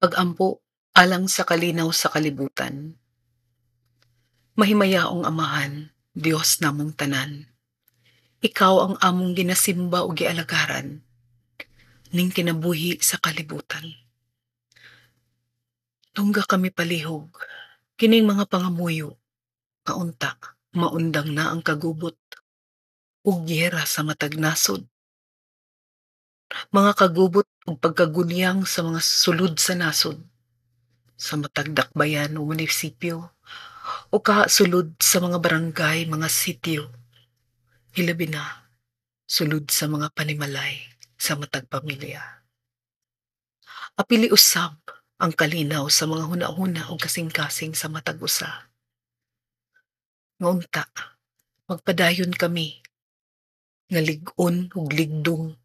Pag-ampo alang sa kalinaw sa kalibutan. Mahimayaong Amahan, Dios namong tanan. Ikaw ang among ginasimba ug gialagaran ning kinabuhi sa kalibutan. Tungga kami palihog kining mga pangamuyo nga unta maundang na ang kagubot ug giyera sa matag nasod. Mga kagubot ug pagkagulyang sa mga sulod sa nasod, sa matag dakbayan o munisipyo o kaha sulod sa mga barangay, mga sitio, hilabi na sulod sa mga panimalay sa matag pamilya. Apili usab ang kalinaw sa mga huna-huna ug kasing-kasing sa matag usa. Nga unta magpadayon kami nga lig-on ug ligdong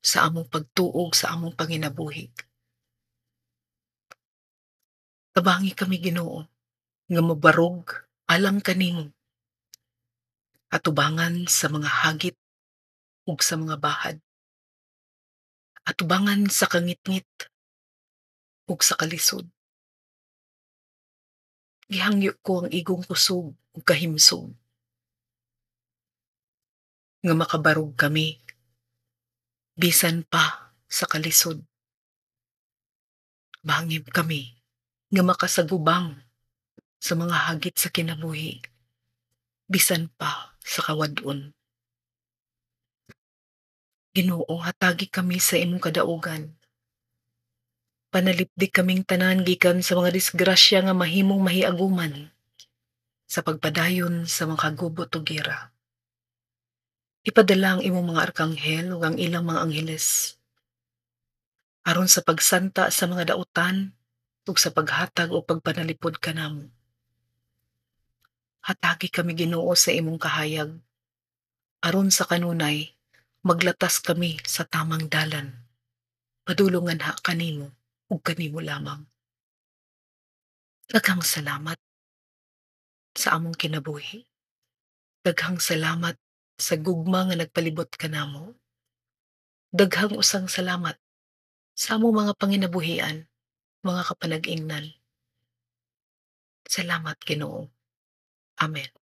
sa among pagtuo ug sa among panginabuhi. Tabangi kami, Ginoo, nga mabarog alang kanimo atubangan sa mga hagit ug sa mga bahad, atubangan sa kangitngit ug sa kalisod. Gihangyo ko ang igong kusog ug kahimsog nga makabarog kami bisan pa sa kalisod. Bangib kami nga makasagubang sa mga hagit sa kinabuhi bisan pa sa kawad-on. Ginoo, hatagi kami sa imong kadaugan. Panalipdi kaming tanan gikan sa mga disgrasya nga mahimong mahiaguman sa pagpadayon sa mga kagubot ug giyera. Ipadala ang imong mga arkanghel ug ang ilang mga angheles aron sa pagsanta sa mga dautan ug sa paghatag og pagpanalipod kanamo. Hatagi kami, Ginoo, sa imong kahayag aron sa kanunay maglatas kami sa tamang dalan padulong nganha kanimo ug kanimo lamang. Daghang salamat sa among kinabuhi. Daghang salamat sa gugma nga nagpalibot kanamo. Daghang usang salamat sa among mga panginabuhian, mga kapanag-ingnan. Salamat, Ginoo. Amen.